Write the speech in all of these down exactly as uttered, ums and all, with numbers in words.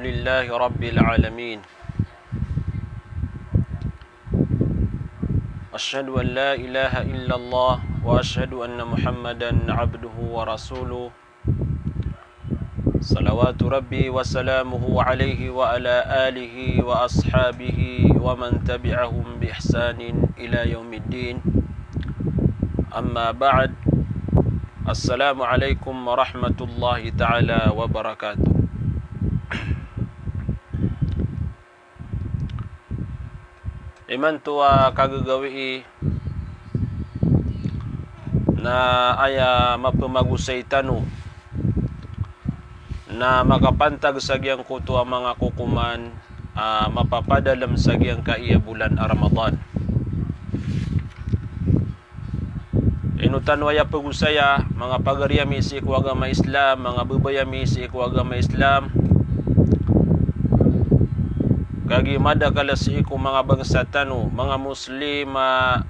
لله رب العالمين. أشهد أن لا إله إلا الله وأشهد أن محمدا عبده ورسوله. صلوات ربي وسلامه عليه وعلى آله وأصحابه ومن تبعهم بإحسان إلى يوم الدين. أما بعد. السلام عليكم ورحمة الله تعالى وبركاته. Imanto a kagagawii na aya mapemagosay tano na makapantag sa giyangkoto a manga kokoman a mapapadalem sa giyangkai a bolan a Ramadan. Ino tano aya pegosaya, manga pagari ami sii ko agama Islam, manga bebay ami sii ko agama Islam, kagiya madakel sii ko manga bangsa tano, manga Muslim a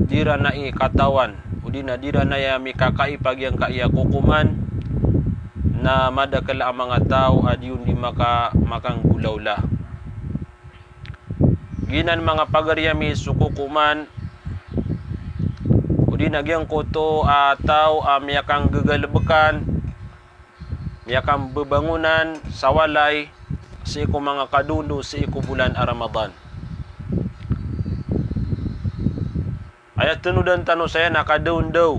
di iran ai katawan, odi na di iran aya mikakaip a giyangkai a kokoman, na madakel a manga taw a di on di maka-, makanggolawla. Giyanan manga pagari ami so kokoman, odi na giyangkoto a taw a miyakanggegalebekan, miyakambebangonan sa walay sii ko manga kadondaw sii ko bolan a Ramadan. Aya tenodan tano saya na kadondaw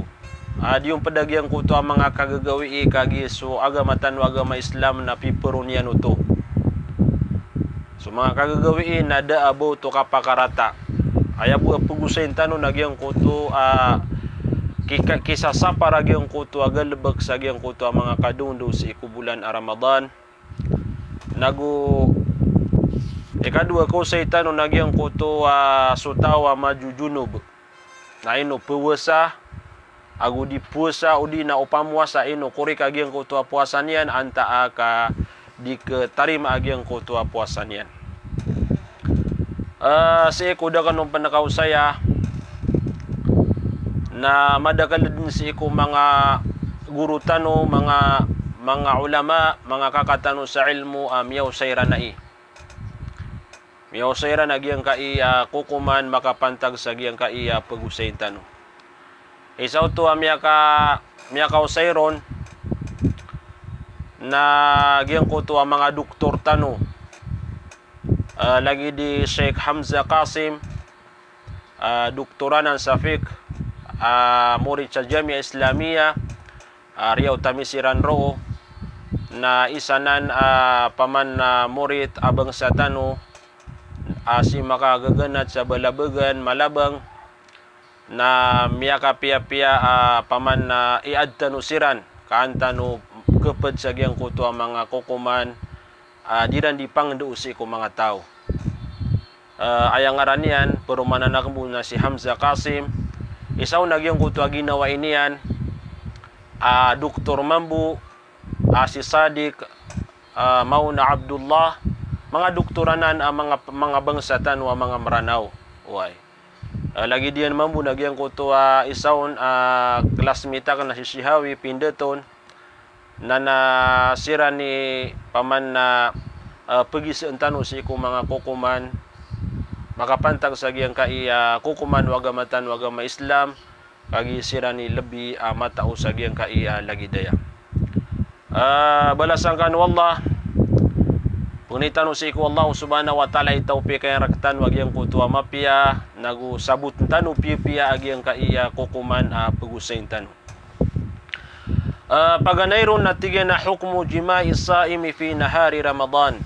a di on ped a giyangkoto a manga kagagawii kagiya so agama tano a agama Islam na piperon iyan oto. So manga kagagawii na da a ba oto kapakarata. Aya bo a pegosayin tano na giyangkoto a kika-, kisasapar a giyangkoto a galebek sa giyangkoto a manga kadondaw sii ko bolan a Ramadan. Nago ikadowa a kaosay tano na giyangkoto a so taw a majojonob. Na ino powasa, ago di powasa, odi na o pamowasa, ino korek a giyangkoto a powasa niyan, antaa ka di ketarima a giyangkoto a powasa niyan. Eh, sii ko da kano pen kaosaya, na madakel den sii ko manga goro tano, manga, manga ulama, manga kaka tano sa ilmo a miyaosay iran ai. Miyaosay iran a giyangkai a kokoman makapantag sa giyangkai a pegosayin tano. Isa oto a miyaka-, miyakaosay ron na giyangkoto a manga doktor tano. Ah, lagid i Sheikh Hamza Qasim, ah, doktor anan sa fiqh, ah, morid sa Jamiah Islamiyah, ah, Riau Tamis iran roo, na isa nan, ah, paman na morid a bangsa tano, ah, si makagaganat sa Balabagan, Malabang, na miyakapiyapiya, ah, paman na iad tano siran, ka an tano keped sa giyangkoto a manga kokoman, ah, di iran di pangndao sii ko manga taw. Ah, aya ngaran iyan, peromanan aken bo na si Hamza Qasim, isa on a giyangkoto a ginawai niyan, ah, doktor mambo, ah, si Sadiq, ah, Mauna Abdullah, manga doktor anan a manga, manga bangsa tano a manga Meranaw. Oway. Ah, lagid iyan mambo na giyangkoto a isa on, ah, classmate aken na si Shihawi Pindaton, na, na siran i paman na, ah, pegiseen tano sii ko manga kokoman, makapantag sa giyangkai a kokoman o agama tano a agama Islam, kagiya siran i lebi a matao sa giyangkai a lagid aya. Ah, balasan kano o Allah, pengni tano sii ko Allah subhanahu wa ta'ala i tawfiq iyan rektano a giyangkoto a mapiya, nago saboten tano piyapiya a giyangkai a kokoman a pegosayin tano. Ah, paganay ron na tig iyan a hukmu jima'i saimi fi nahari Ramadan.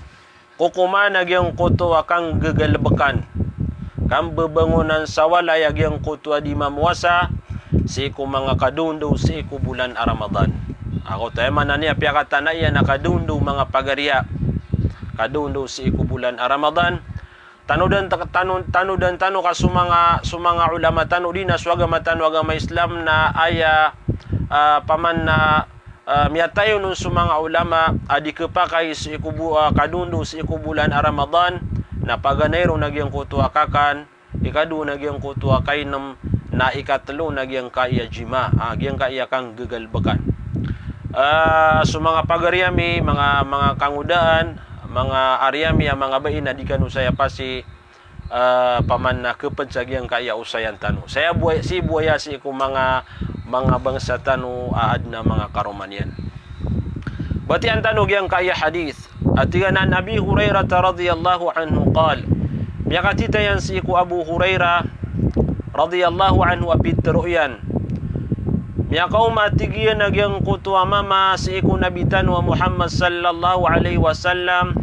Kokoman a giyangkoto a kanggegalebekan, kambebangonan sa walay a giyangkoto a di mamowasa, sii ko manga kadondaw sii ko bolan a Ramadan. Akoto aya maana niyan piyakatana iyan a kadondaw manga pagariya, kadondaw sii ko bolan a Ramadan. Tanodan ta-, tano-, tanodan tano ka so manga, so manga ulama tano, di na so agama tano, agama Islam na aya, ah, paman na ah, miyatayon on so manga ulama a di kepakay sii ko bo-, ah, kadondaw sii ko bolan a Ramadan, na paganay ron a giyangkoto a kakan, ikadowa na giyangkoto a kainem, na ikatelo na giyangkai a jima, ah, giyangkai a kanggegalebekan. Ah, so manga pagari ami, manga, manga kangodaan, Manga ari ami a manga bai na di kano saya pasi, ah, paman na keped sa giyangkaya osayan tano. Saya buway, si buwaya si ko manga, manga bangsa tano a aden a manga karoma niyan. Batian tano giyangkaya hadith. A tig iyan an Abi Hurairah radhiyallahu anhu qal. Miyakatitayan si ko Abu Hurairah radhiyallahu anhu a pitero iyan. Miyakaoma tig iyan a giyangkoto a mama si ko Nabi tano a Muhammad sallallahu alaihi wasallam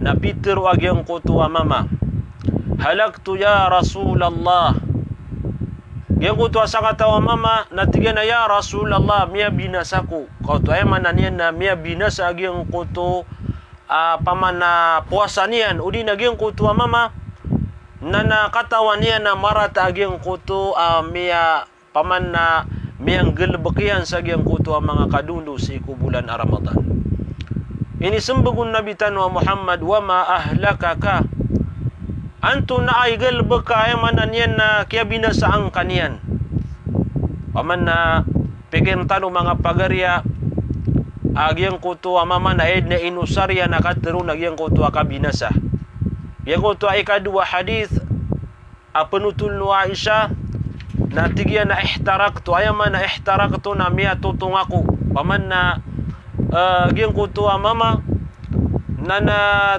na pitero a giyangkoto a mama. Halaktu ya Rasulallah. Giyangkoto a sakataw a mama na tig iyan a ya Rasulallah, miyabinasa ako. Kaoto aya maana niyan na miyabinasa a giyangkoto a paman na powasa niyan, odi na giyangkoto a mama, na na katawan iyan a marata a giyangkoto a miya paman na miyanggalebek iyan sa giyangkoto a manga kadondo si ko bolan a Ramadan. Inisembag o Nabi tano a Muhammad, "Wa ma ahlakaka?" Antonaa i galebek ka, aya maana niyan na kiyabinasaan ka niyan. Paman na pikir tano manga pagari a giyangkoto a mama na aya den a inosar iyan a katero na giyangkoto a kabinasa. Giyangkoto a ikadowa hadith a penotol o Aisha na tig iyan a ihtaraktu, aya maana ihtaraktu na miyatotong ako. Paman na, eh, giyangkoto a mama na, na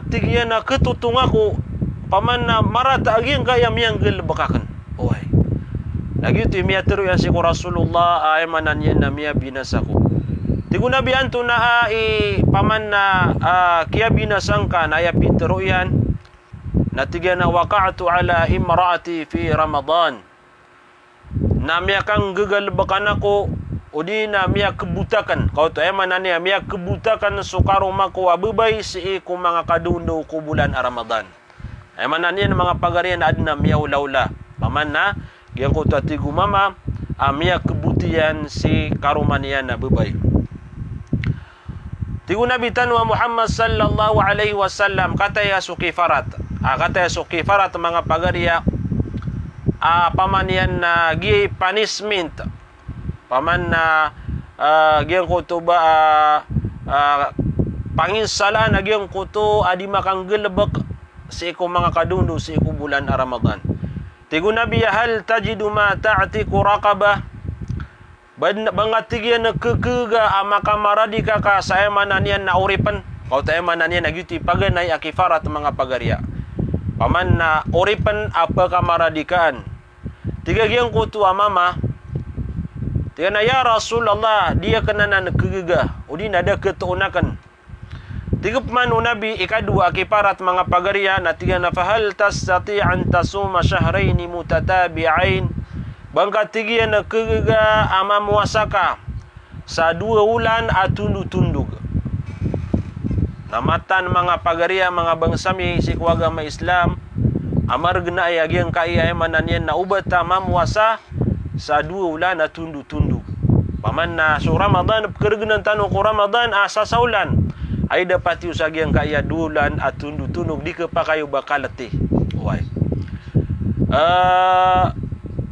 tig iyan a ketotong ako, paman na marata a giyangkaya miyanggalebek aken. Oway. Na giyoto i miyatero iyan si ko Rasulullah, aya maana niyan na miyabinasa ako. Tig o Nabi, antonaa i paman na, ah, kiyabinasa ngka? Na aya pitero iyan na tig iyan a waqa'tu ala imra'ati fi Ramadan. Na miyakanggegalbekan ako, odi na miyakebot aken. Kaoto aya maana niyan, miyakebot aken so karoma ko a bebay sii ko manga kadondo ko bolan a Ramadan. Aya maana niyan manga pagari a aden a miyaolaola. Paman na giyangkoto a tig o mama a miyakebot iyan si karoma niyan a bebay. Tig o Nabi tano a Muhammad sallallahu alaihi wasallam, kataya so kifarat. Ah, kataya so kifarat manga pagari a, ah, paman iyan na giyai punishment. Paman na, ah, giyangkoto ba, ah, ah, panginsalaan a giyangkoto a di makanggalebek sii ko manga kadondo sii ko bolan a Ramadan. Tig o Nabi a, "Hal tajidu ma ta'tiqu raqabah?" Ba, ba ngka tig iyan a kegega a makamaradika ka sa aya maana niyan na oripen. Kaoto aya maana niyan na giyoto i paganay a kifarat manga pagari a. Paman na oripen a pekamaradikaan. Tig a giyangkoto a mama, tig iyan a, "Ya Rasulullah, di aken anan kegega, odi na da ketoon aken." Tig pman o Nabi, ikadowa a kifarat manga pagari a, na tig iyan a, "Fahal tastati' an tasuma shahrayni mutatabi'ayn?" Ba ngka tig iyan a kegega a mamowasa ka sa dowa olan a tondotondog? Na matan manga pagari a, manga bangsa mi sii ko agama Islam, a margena aya giyangkaya aya maana niyan na oba ta mamowasa sa dowa olan a tondotondog. Paman na so Ramadan, pekeregenan tano ko Ramadan a sasaolan, ay dapat iyo sa giyangkaya dowa olan a tondotondog, di kepakay o ba kaleti. Oway. Ah,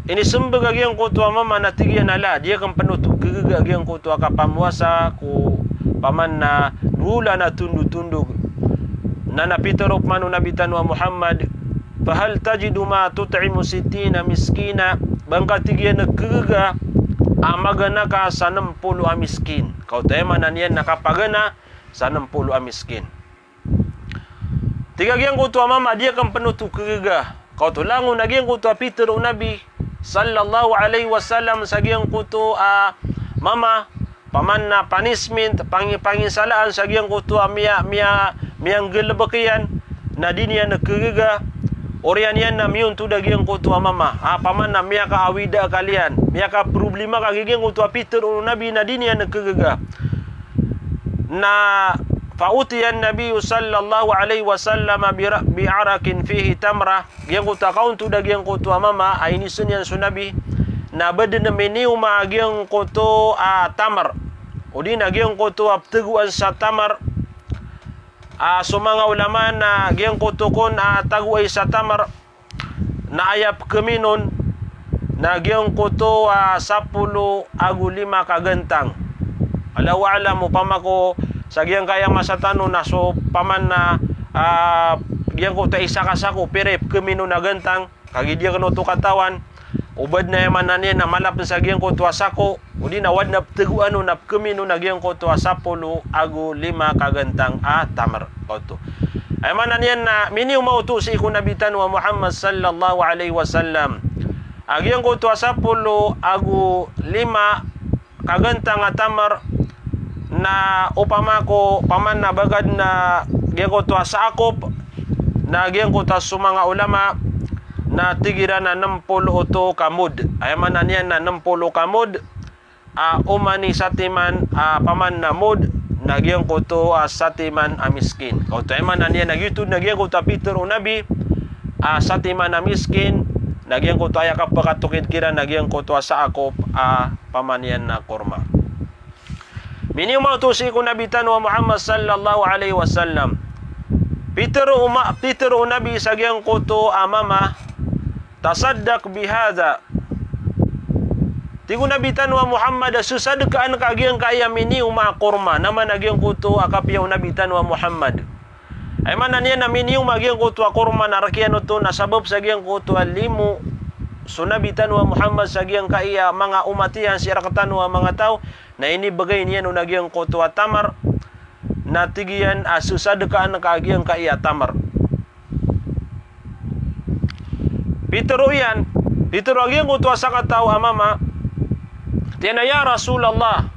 inisembag a giyangkoto a mama na tig iyan a la, di aken pen oto kegega a giyangkoto a kapamowasa ko paman na dowa olan a tondotondog. Na na pitero pman o Nabi tano a Muhammad, "Fahal tajidu ma tut'imu sittina miskina?" Ba ngka tig iyan a kegega a magana ka sa nem polo a miskin? Kaoto aya maana niyan na kapagana sa nem polo a miskin. Tig a giyangkoto a mama, di aken pen oto kegega. Kaoto langon a giyangkoto a pitero o Nabi sallallahu alaihi wasallam sa giyangkoto a mama, paman na punishment, pangi-, panginsalaan sa giyangkoto a miya-, miya-, miyanggalebek iyan, na di niyan kegega. Oriyan iyan na miyontod a giyangkoto a mama a paman na miyakaawida akal iyan, miyakaproblema ka giyangkoto a pitero o Nabi na di niyan kegega. Na fa utiya an-Nabiyyu sallallahu alaihi wasallam bi ra-, bi araqin fihi tamrah. Giyangkoto a kaontod a giyangkoto a mama a inisen iyan so Nabi, na ba den a minioma a giyangkoto a tamar, odi na giyangkoto a petegoan sa tamar. A so manga ulama na giyangkoto kon a tagoay sa tamar na aya pekeminon na giyangkoto a sapolo ago lima ka gantang. Allahu a'lam, opama ko sa giyangkaya masa tano na so paman na, ah, giyangkoto a isa ka sako, pira i pkhamin on a gantang, kagiya di akn oto katawan, o ba adn a aya maana niyan na mala pn sa giyangkoto a sako, odi na o adn a pthagoan on a pkhamin on a giyangkoto a sapolo ago lima ka gantang a tamr. Oto. Aya maana niyan na miniyoma oto sii ko Nabi tano a Muhammad sallallahu alaihi wasallam. A giyangkoto a sapolo ago lima ka gantang a tamr na opama ko paman na bagad na giyangkoto a saakop, na giyangkoto a so manga ulama na tig iran a nem polo oto ka mud. Aya maana niyan na nem polo ka mud, a, oman i satiman, a, paman na mud, na giyangkoto a satiman a miskin. Oto, aya maana niyan na giyoto na giyangkoto a pitharo o Nabi, a, satiman a miskin, na giyangkoto aya kapakatokid kiran na giyangkoto a saakop a paman iyan na korma. Miniyoma oto sii ko Nabi tano a Muhammad sallallahu alaihi wasallam. Pitharo o ma-, pitharo o Nabi sa giyangkoto a mama, "Tasaddaq bihadha." Tig o Nabi tano a Muhammad a so sadkaan ka giyangkaya miniyoma a korma, na maana giyangkoto a kapiya o Nabi tano a Muhammad. Aya maana niyan na miniyoma giyangkoto a korma na rk iyan oto na sabap sa giyangkoto a limo so Nabi tano a Muhammad sa giyangkaya manga omat iyan sii rktano a manga taw, na inibgay niyan on a giyangkoto a tamr, na tig iyan a so sadkaan ka giyangkaya tamr. Pitharo iyan, pitharo a giyangkoto a sakataw a mama, tig iyan a, "Ya Rasulullah,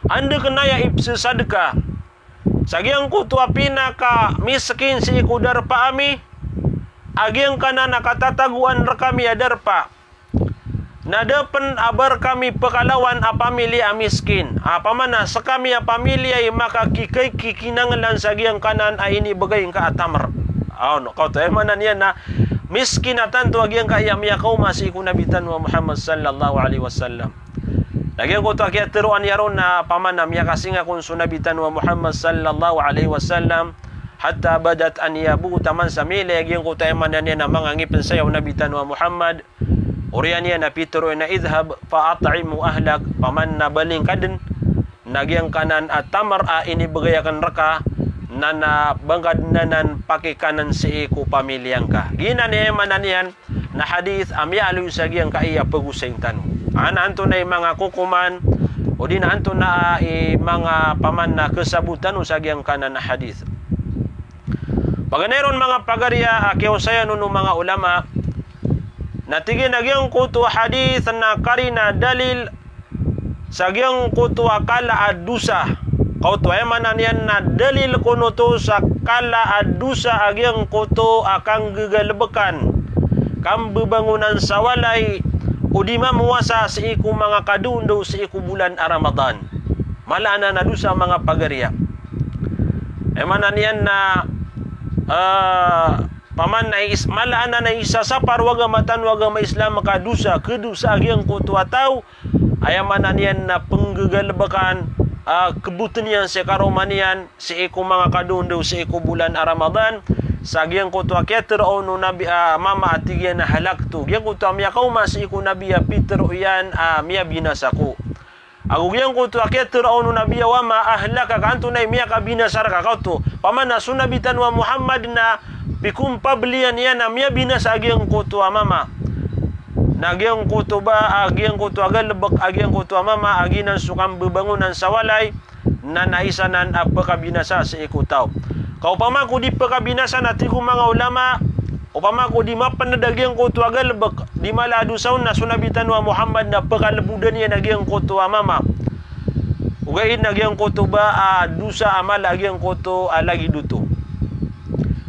anda kn aya ipsasadka sa giyangkoto a pinakamiskin sii ko darpa ami, a giyangkanan a katatagoan rkami a darpa, na da pn a ba rkami pkalawan a pamilya a miskin, a paman a skami a pamilya i makakikay kikinanglan sa giyangkanan a inibgay ngka a tamr." Aw, no, kaoto, aya maana niyan na miskin a tanto a giyangkaya miyakaoma sii ko Nabi tano a Muhammad sallallahu alaihi wasallam. Na giyangkoto a kiyatharoa niyan ron na paman a miyakasingak on so Nabi tano a Muhammad sallallahu alaihi wasallam, hatta badat anyabuhu, taman sa miilay a giyangkoto, aya maana niyan na manga ngipn saya o Nabi tano a Muhammad. Oriyan iyan na pitharo iyan a, "Idhhab fa at'imhu ahlak," paman na bali ngka dn na giyangkanan a tamr a inibgay akn rka, na na ba ngka dn anan pakikanan sii ko pamilya ngka. Giyanan i aya maana niyan na hadith a miyaaloy sa giyangkaya pagosayin tano. An antonaa i manga kokoman, odi na antonaa i manga paman na kasabot tano sa giyangkanan a hadith. Paganay ron manga pagariya a kiyaosayan on o manga ulama, na tig iyan a giyangkoto a hadith na karina dalil sa giyangkoto a kala a dosa. Kaoto, aya maana niyan na dalil kon oto sa kala a dosa a giyangkoto a kanggagalbkan, kambabangonan sa walay, o di mamowasa sii ko manga kadaondaw sii ko bolan a Ramadan. Mala anan a dosa, manga pagariya. Aya maana niyan na, ah, paman a is-, mala anan a isasapar o agama tano a agama Islam ka dosa, kadosa a giyangkoto a taw, aya maana niyan na pnggagalbkan a kbotn iyan sii karoma niyan sii ko manga kadaondaw sii ko bolan a Ramadan, sa giyangkoto a kiyatharoa on o Nabi a mama a tig iyan a halaktu. Giyangkoto a miyakaoma sii ko Nabi a pitharo iyan a miyabinasa ako. Ago giyangkoto a kiyatharoa on o Nabi a wa ma ahlakaka, antonaa i miyakabinasa rka? Kaoto, paman a so Nabi tano a Muhammad na pikompabliyan iyan a miyabinasa a giyangkoto a mama. Na giyangkoto ba, a giyangkoto a galbk a giyangkoto a mama a giyanan so kambabangonan sa walay, na na isa anan a pkabinasa sii ko taw. Ka opama ko di pkabinasa na tig o manga ulama, opama ko di mapnd a giyangkoto a galbk, di mala a dosa on, na so Nabi tano a Muhammad na pkalbodan iyan a giyangkoto a mama. Ogaid na giyangkoto ba a dosa a mala a giyangkoto a lagid oto.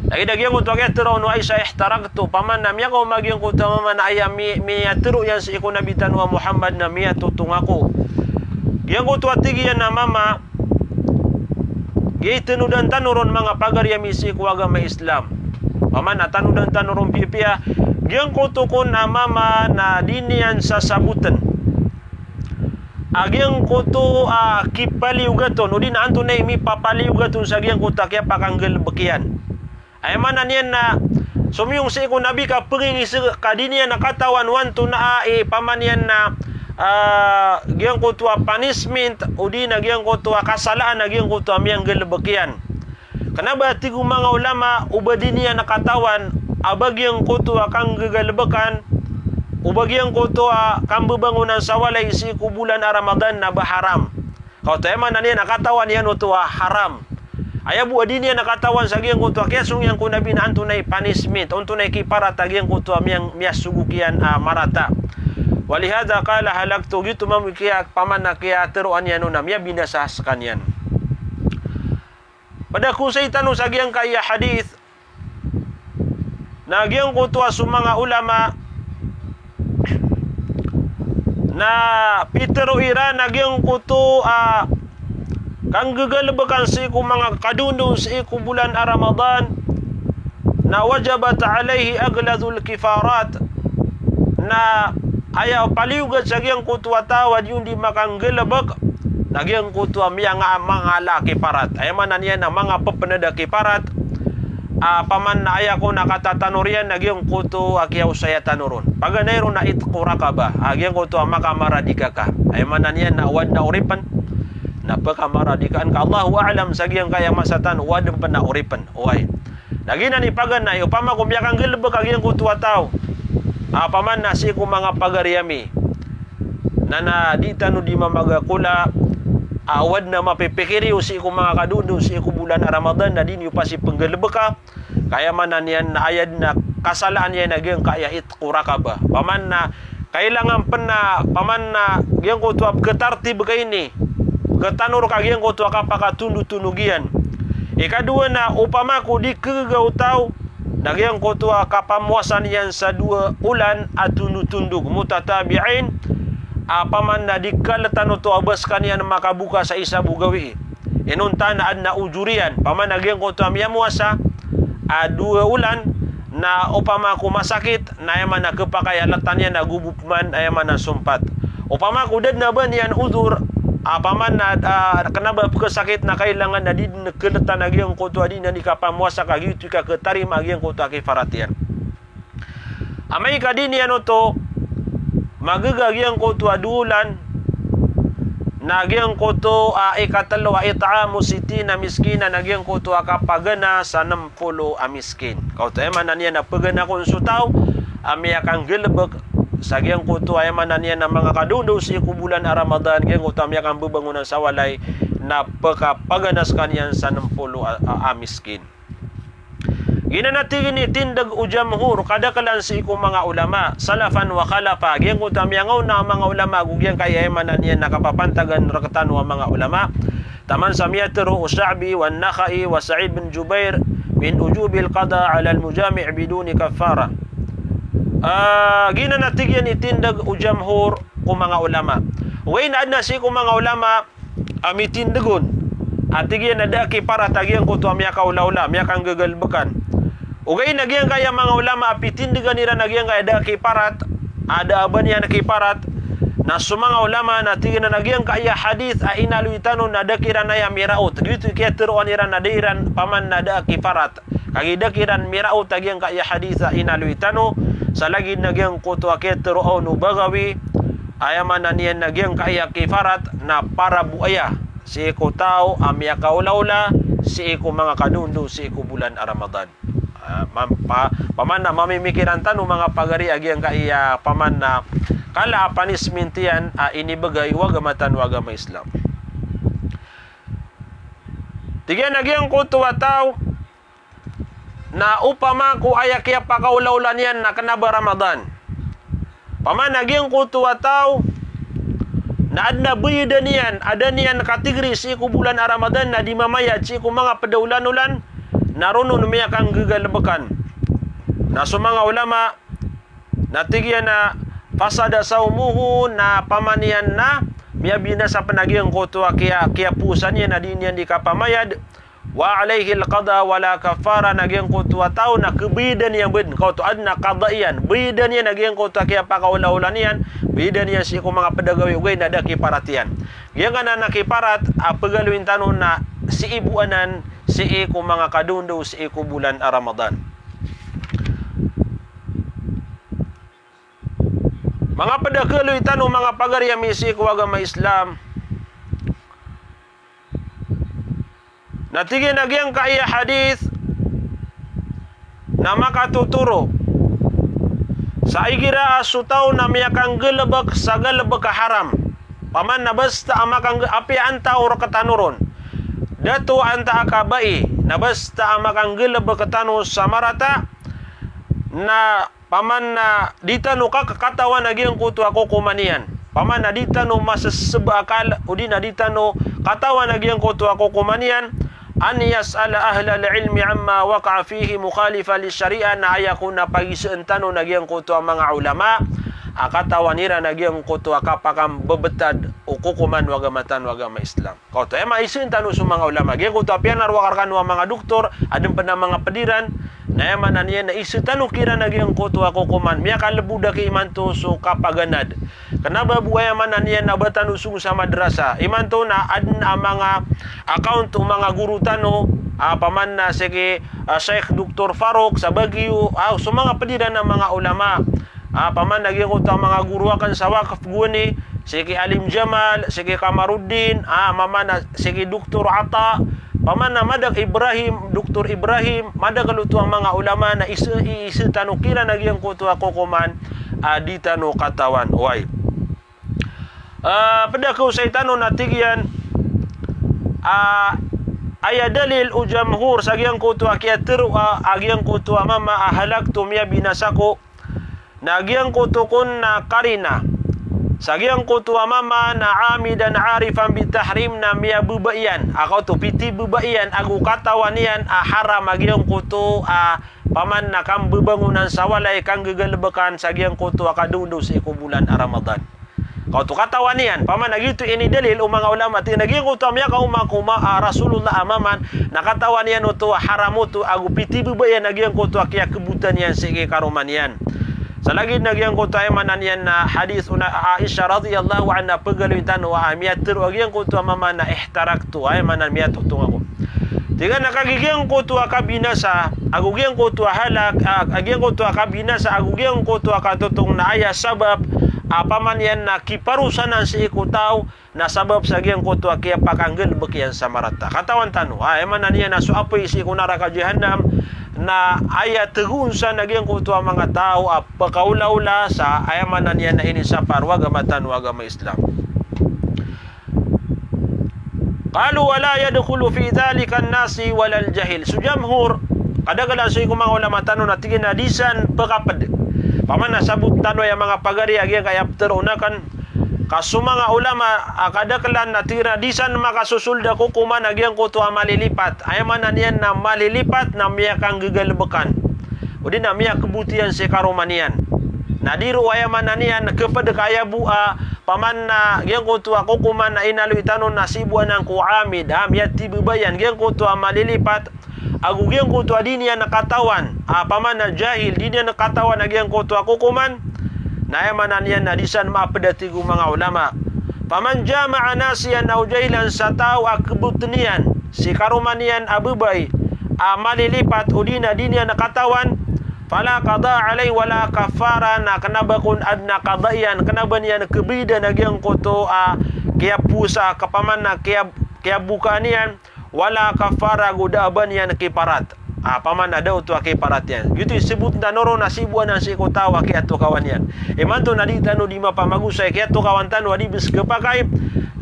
Lagid a giyangkoto a kiyatharoa on o Aisha, ihtaraktu, paman a miyakaoma giyangkoto a mama na aya mi-, miyatharo iyan sii ko Nabi tano a Muhammad na miyatotong ako. Giyangkoto a tig iyan a mama, giyai tanodan tano ron manga pagariya mi sii ko agama Islam. Paman a tanodan tano ron piyapiya, giyangkoto kon a mama na di niyan sasabotn a giyangkoto a kipaliyogat on, odi na antonaa i mipapaliyogat on sa giyangkoto a kiyapakanggalbk iyan. Aya maana niyan na somiyong sii ko Nabi ka pngingisg ka di niyan katawan o antonaa i paman iyan na ah, giyangkoto a punishment, odi na giyangkoto a kasalaan a giyangkoto a miyanggalebek iyan. Kena ba tig o manga ulama, o ba di niyan katawan a ba giyangkoto a kanggagalebekan, o ba giyangkoto a kambebangonan sa walay sii ko bolan a Ramadan na ba haram. Kaoto, aya maana niyan na katawan iyan oto a haram. Aya bo a di niyan katawan sa giyangkoto a kiyasong iyan ko Nabi na antonaa i punishment, antonaa i kiparat a giyangkoto a miyang, miyasogok iyan a marata. Walihadha qala halaktu, giyoto mambo i kiya, paman na kiyateroan iyan on na miyabinasa sekaniyan. Ped a ko saitan o sa giyangkaya hadith, na giyangkoto a so manga ulama na pitero iran a giyangkoto a kanggagalebekan sii ko manga kadondo sii ko bolan a Ramadan, na wajabat alayhi aghlazul kifarat, na aya paliyogad sa giyangkoto a taw a di on di makanggalebek, na giyangkoto a miyanga, manga ala a kiparat. Aya maana niyan na manga pepened a kiparat, a, paman na aya kon a katatanor iyan na giyangkoto a kiyaosaya tanor on. Paganay ron na itqu raqabah, a, giyangkoto a makamaradika ka. Aya maana niyan na o aden a oripen na pekamaradikaan ka. Allahu a'lam sa giyangkaya masa tano o aden pen a oripen. Oway. Na giyanan i paganay, opama ko miyakanggalebek a giyangkoto a taw, a, paman na sii ko manga pagari ami, na, na di tano di mamagakola, a, o aden a mapipikir iyo sii ko manga kadondo sii ko bolan a Ramadan na di niyo pasi penggalebeka. Ka aya maana niyan na aya den a kasalaan iyan na giyangkaya itqu raqabah. Paman na kailangan pen na, paman na giyangkoto a peketartib ka ini, peketanor ka giyangkoto a kapakatondotondog iyan. Ikadowa na opama ko di kegaga o taw na giyangkoto a kapamowasa niyan sa dowa olan a tondotondog, mutatabi'in, a, paman na di kaletan oto a ba sekaniyan makaboka sa isa bo gawii. Inonta na aden a ojor iyan, paman na giyangkoto a miyamowasa a dowa olan, na opama ko masakit, na aya maana kepakay a letan iyan a gobo peman, aya maana sompat. Opama ko da den a ba niyan ojor, a, paman na, a, kena ba pekesakit na kailangan na di den keletan a giyangkoto a di niyan di kapamowasa ka giyoto i kaketarima a giyangkoto a kifarat iyan. Amay ka di niyan oto magaga giyangkoto a dowa olan, na giyangkoto a ikatelo a it'amu sittina miskinan, na giyangkoto a kapagana sa nem polo a miskin. Kaoto, aya maana niyan na pagana kon so taw a miyakanggalebek sa giyangkoto, aya maana niyan na manga kadondo sii ko bolan a Ramadan, giyangkoto a miyakambebangonan sa walay, na pekapagana sekaniyan sa nem polo a, a, a miskin. Giyanan a tig iyan i tindeg o jamhur, kadakelan sii ko manga ulama, salafan wa khalafa. Giyangkoto a miyangaona a manga ulama ago giyangkaya aya maana niyan na kapapantagan rektano a manga ulama. Taman sa miyatero o Sha'bi, wa Nakhai, wa Sa'id bin Jubair, min wujubil qada ala al-mujami' biduni kaffara. Ah, giyanan a tig iyan i tindeg o jamhur ko manga ulama. Ogaid na aden a sii ko manga ulama a mitindeg on a tig iyan a da a kiparat a giyangkoto a miyakaolaola, miyakanggagalebekan. Ogaid na giyangkaya manga ulama a pitindegan iran a giyangkaya da a kiparat, a da a ba niyan kiparat, na so manga ulama na tig iran a giyangkaya hadith a inaloy tano na da kiran aya miraot. Giyoto i kiyateroan iran a da iran paman na da a kiparat. Kagiya da kiran miraot a giyangkaya hadith a inaloy tano, sa lagid na giyangkoto a kiyatero on o Baghawi, aya maana niyan na giyangkaya kifarat na para bo aya sii ko taw a miyakaolaola sii ko manga kadondo sii ko bolan a Ramadan. Ah, mam-, pa-, paman na mamimikiran tano manga pagari a giyangkaya paman na kala a punishment iyan a inibegay o agama tano a agama Islam. Tig iyan a giyangkoto a taw na opama ko aya kiyapakaolaola niyan na kena ba Ramadan. Paman a giyangkoto a taw na aden a bayadan iyan, aden iyan category sii ko bolan a Ramadan na di mamayad sii ko manga ped a olanolan, na roo on miyakanggagalebekan. Na so manga ulama na tig iyan a fasada sawmuhu, na paman iyan na miyabinasa pen a giyangkoto a kiya-, kiyapowasa niyan a di niyan di kapamayad. Wa alayhi al-qada wa la kaffara, na giyangkoto a taw na kebayadan iyan ben. Kaoto aden a qada iyan, bayadan iyan a giyangkoto a kiyapakaolaola niyan, bayadan iyan sii ko manga ped a gawii ogaid na da a kiparat iyan. Giyangkanan a kiparat a pegaloyin tano na sii bo anan sii ko manga kadondo sii ko bolan a Ramadan. Manga pd a kaloy tano, manga pagari ami sii ko agama Islam. Na tig iyan a giyangkaya hadith na makatotoro sa igira a so taw na miyakanggalbk sa galbk a haram. Paman na basta a makang-, apiya antaa o rktano ron. Dato antaa a kabai, na basta a makanggalbk tano sa marata, na paman na di tano ka-, katawan a giyangkoto a kokoman iyan. Paman na di tano masasb a akal, odi na di tano katawan a giyangkoto a kokoman iyan, an yas'ala ahlal ilmi amma waqa'a fihi mukhalifan lish shari'ah, na aya kon a pagisaan tano na giyangkoto a manga ulama a katawan iran a giyangkoto a kapakambbtad o kokoman o agama tano a agama Islam. Kaoto, aya maana isaan tano so manga ulama. Giyangkoto a piyanarowak rkano a manga doktor, adn pn a manga pd iran, na aya maana niyan na isaan tano kiran a giyangkoto a kokoman. Miyakalbod aki imanto so kapaganad. Kna ba bo aya maana niyan na ba tano song sa madrasa. Imanto na adn a manga account o manga goro tano, a, paman na sii ki, a, Sheikh Doktor Farouk sa Baguio, a, so manga pd iran a manga ulama. A, paman na giyangkoto a manga goro akn sa Waqf Gowani, sii ki Alim Jamal, sii ki Kamaruddin, a, paman na sii ki Doktor Ata, paman na madakl Ibrahim, Doktor Ibrahim, madakl oto a manga ulama na isa, i-, isaan tano kiran a giyangkoto a kokoman a di tano katawan. Oway. A, pd a kaosay tano na tig iyan, a, aya dalil o jamhur sa giyangkoto a kiyatharoa, a, a giyangkoto a mama a halaktu, miyabinasa ako, na giyangkoto kon na qarina sa giyangkoto a mama na amidan arifan bitahrim, na miyababa iyan, a kaoto, pitibaba iyan ago katawan iyan a haram a giyangkoto a paman na kambabangonan sa walay, kanggagalbkan sa giyangkoto a kadondaw sii ko bolan a Ramadan. Kaoto katawan iyan, paman na giyoto inidalil o manga ulama, tig iyan a giyangkoto a miyakaoma ko ma-, a, Rasulullah a mama na katawan iyan oto a haram oto, ago pitibaba iyan a giyangkoto a kiyakbota niyan sii ki karoma niyan. Sa lagid na giyangkoto a aya maana niyan na hadith o na Aisha radhiyallahu anha, pagaloyin tano a miyatharo a giyangkoto a mama na ihtaraktu, aya maana miyatotong ako. Tig iyan a kagiya giyangkoto a kabinasa, ago giyangkoto a halak, a, a giyangkoto a kabinasa, ago giyangkoto a katotong na aya sabap, a, paman iyan na kiparosanan sii ko taw, na sabap sa giyangkoto a kiyapakanggalbk iyan sa marata. Katawan tano, a, aya maana niyan na so apoy sii ko naraka Jahannam, na aya tagoon san a giyangkoto a manga taw a pkaolaola sa, aya maana niyan na inisapar o agama tano a agama Islam. Qalu wa la yadkhulu fi dhalika an-nasi wala al-jahil. So jamhur, kadaklan sii ko manga ulama tano na tig iyan a di san pkapd. Paman na sabot tano aya manga pagari a giyangkaya ptharoon akn, ka so manga ulama a kadaklan na tig iran a di san makasosold a kokoman a giyangkoto a malilipat. Aya maana niyan na malilipat na miyakanggagalbkan, odi na miyakbot iyan sii karoma niyan. Na di roo aya maana niyan khapd ka aya bo a, paman na giyangkoto a kokoman a inaloy tano na sii bo anan ko amid, a, miyatibaba iyan, giyangkoto a malilipat, ago giyangkoto a di niyan katawan, a, paman na jahil, di niyan katawan a giyangkoto a kokoman, na aya maana niyan na di san maapd a tig o manga ulama. Faman jama'a nasiyan aw jahilan, sa taw a kbotn iyan sii karoma niyan a babay a malilipat odi na di niyan katawan, fala qada'a alayhi wala kaffara, na kna ba kon adn a qada iyan, kna ba niyan kbayadan a giyangkoto a kiyapowasa, ka paman na kiya-, kiyabokaan iyan, wala kaffara, ago da a ba niyan kiparat. A, paman na da oto a kiparat iyan. Giyoto i sabot tano ron na sii bo anan sii ko taw a kiyatokawan iyan. Imanto na di tano di mapamagosay, kiyatokawan tano a di bs kapakay,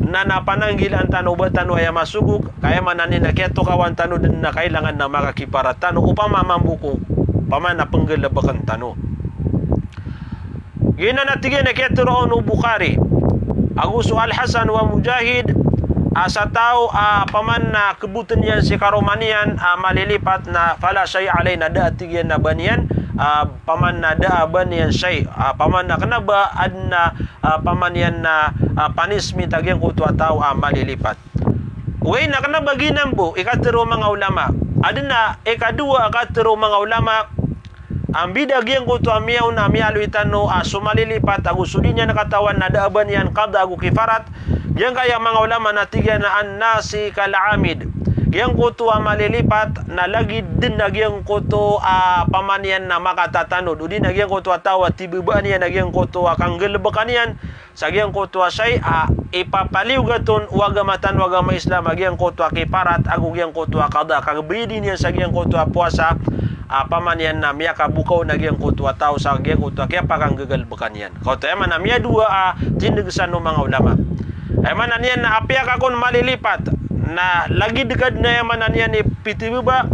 na, na pananggilaan tano o ba tano aya masogok, ka aya maana niyan na kiyatokawan tano dn na kailangan na makakiparat tano, opama mambo ko, opama na pnggalbkn tano. Giyanan a tig iyan a kiyatharo on o Bukhari ago so Al-Hasan wa Mujahid, a sa taw a paman na kbotn iyan sii karoma niyan a malilipat na fala shay'a alayhi, na da a tig iyan a ba niyan, a paman na da a ba niyan shay', a paman na kna ba adn a, a paman iyan na, a, punishment a giyangkoto a taw a malilipat. Ogaid na kna ba giyanan bo i katharo o manga ulama. Adn a ikadowa a katharo o manga ulama, a mbida giyangkoto a miyaona a miyaaloy tano a so malilipat ago so di niyan katawan na da a ba niyan qada ago kifarat. Giyangkaya manga ulama na tig iyan a an-nasi kal-amid. giyangkoto a malilipat na lagid dn a giyangkoto a pamaniyan na makatatanod, odi na giyangkoto a taw a tibabaan iyan a giyangkoto a kanggalbkan iyan sa giyangkoto a shayi a ipapaliyogat on o agama tano a agama Islam a giyangkoto a kiparat ago giyangkoto a qada, kabayadi niyan sa giyangkoto a powasa a pamaniyan na miyakaboka on a giyangkoto a taw sa giyangkoto a kiyapakanggagalbkan iyan. Kaoto aya maana miyadowa a tindg san o manga ulama. Aya maana niyan na apiya ka kon malilipat na lagid ka dn a aya maana niyan i pitibaba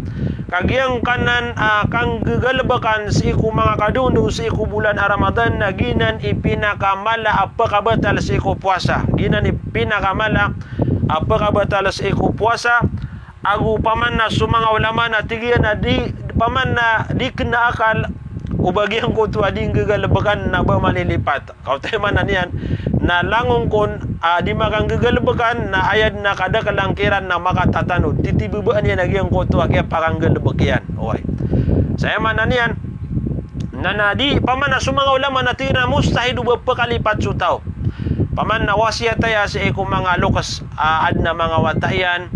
ka giyangkanan a kanggagalbkan sii ko manga kadondo sii ko bolan a Ramadan na giyanan i pinakamala a pkabatal sii ko powasa. Giyanan i pinakamala a pkabatal sii ko powasa. Ago paman na so manga ulama na tig iyan a di, paman na di kna akal o ba giyangkoto a di nggagalbkan na ba malilipat. Kaoto aya maana niyan na langon kon a di makanggagalbkan na aya dn a kadaklan kiran na makatatanod. Titibabaan iyan a giyangkoto a kiyapakanggalbk iyan. Oway. Sa aya maana niyan na, na di, paman na so manga ulama na tig iran a mustahil o ba pkalipat so taw. Paman na wasiyat aya sii ko manga loks a adn a manga wata iyan,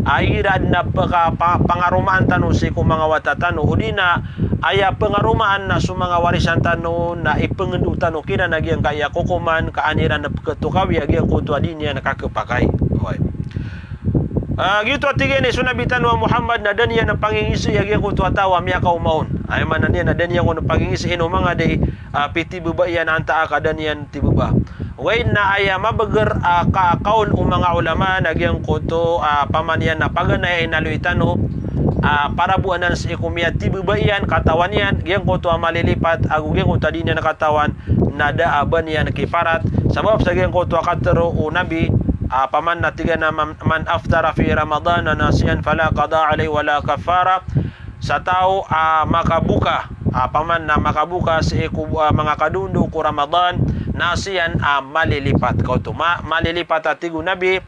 a igira adn a pka-, pa-, pangaromaan tano sii ko manga wata tano, odi na aya pangaromaan na so manga warisan tano na ipngndao tano kiran a giyangkaya kokoman ka an iran pkhatokawi a giyangkoto a di niyan kakapakay. Oway. Ah, giyoto a tig iyan i so Nabi tano a Muhammad na da niyan pangingizai a giyangkoto a taw a miyakaoma on. Aya maana niyan na da niyan kon pangingizai ino manga di, ah, pitibaba iyan antaa ka da niyan tibaba. Oway na aya mabagr, ah, ka-, kawl o manga ulama na giyangkoto, ah, pamaniyan na paganay a inaloy tano, ah, paraboan sii ko miyatibaba iyan, katawan iyan, giyangkoto a malilipat, ago giyangkoto a di niyan katawan, na da a ba niyan kiparat. Sabap sa giyangkoto a katharo o Nabi, ah, paman na tig iyan a man, man aftara fi Ramadan nasiyan fala qada alayhi wala kaffara. Sa taw a makaboka, ah, paman na makaboka sii ko, ah, manga kadondo ko Ramadan, nasiyan a malilipat. Kaoto, ma-, malilipat a tig o Nabi,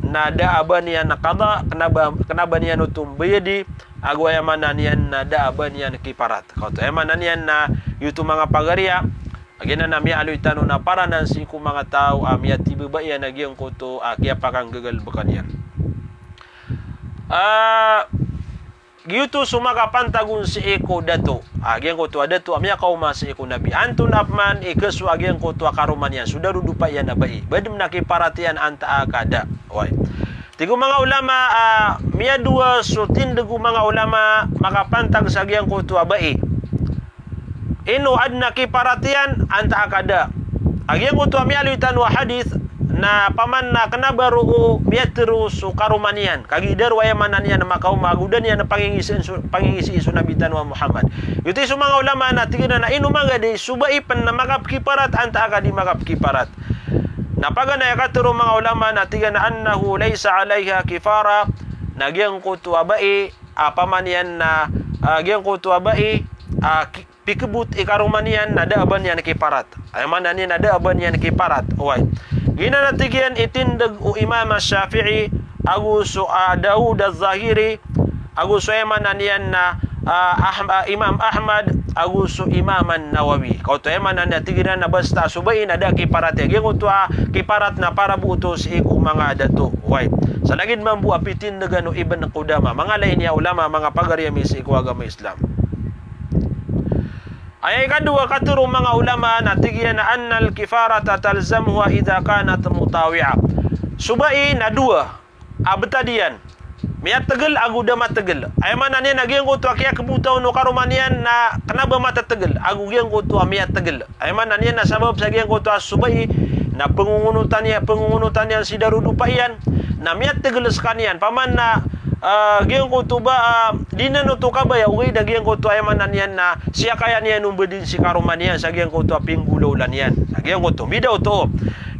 na da a ba niyan qada, kna ba, kna ba niyan oto mbayadi, ago aya maana niyan na da a ba niyan kiparat. Kaoto, aya maana niyan na giyoto manga pagariya, a giyanan a miyaaloy tano na paranan sii ko manga taw a miyatibaba iyan a giyangkoto a kiyapakanggagalbkan iyan. Ah, giyoto so makapantag on sii ko dato. Ah, giyangkoto a dato a miyakaoma sii ko Nabi. Antonaa pman i kaso a giyangkoto a karoma niyan, so darodopa iyan a bai. Ba dn a kiparat iyan antaa ka da. Oway. Tig o manga ulama, ah, miyadowa so tindg o manga ulama makapantag sa giyangkoto a bai. Ino adn a kiparat iyan antaa ka da. A giyangkoto a miyaaloy tano a hadith na paman na kna ba roo miyatharo so karoma niyan. Kagiya da roo aya maana niyan makaoma ago da niyan pangingizai so, pangingizai so Nabi tano a Muhammad. Giyoto i so manga ulama na tig iran a ino manga di so bai pn na makapkiparat antaa ka di makapkiparat. Na paganay a katharo o manga ulama na tig iyan a annahu laysa alayha kifara, na giyangkoto a bai, ah, pamaniyan na, ah, giyangkoto a bai, ah, ki-, pikbot i karoma niyan na da a ba niyan kiparat. Aya maana niyan na da a ba niyan kiparat. Oway. Giyanan a tig iyan i tindg o Imam Shafi'i, ago so, ah, Daud Az-Zahiri, ago so aya maana niyan na, ah, Ahm-, ah, Imam Ahmad, ago so Imam An-Nawawi. Kaoto aya maana niyan tig iran na basta so bai na da kiparat iyan. Giyangkoto a kiparat na para bo oto sii ko manga dato. Oway. Sa lagid mambo a pitindgan o Ibn Qudama. Manga lain iyan a ulama, manga pagari ami sii ko agama Islam. Aya ikadowa a katharo o manga ulama na tig iyan a annal kifarata talzamuha idha kanat mutawi'a. So bai na dowa a btad iyan. Miyatgl ago da matgl. Aya maana niyan na giyangkoto a kiyakbota on o karoma niyan na kna ba matatgl. Ago giyangkoto a miyatgl. Aya maana niyan na sabap sa giyangkoto a so bai na pngongonotan iyan, pngongonotan iyan si darodopa iyan. Na miyatgl skaniyan. Paman na, ah, giyangkoto ba, ah, di niyan oto kabaya, ogaid na giyangkoto aya maana niyan na siyakaya niyan on badn si karoma niyan sa giyangkoto a pinggolawla niyan. Na giyangkoto, mbida oto.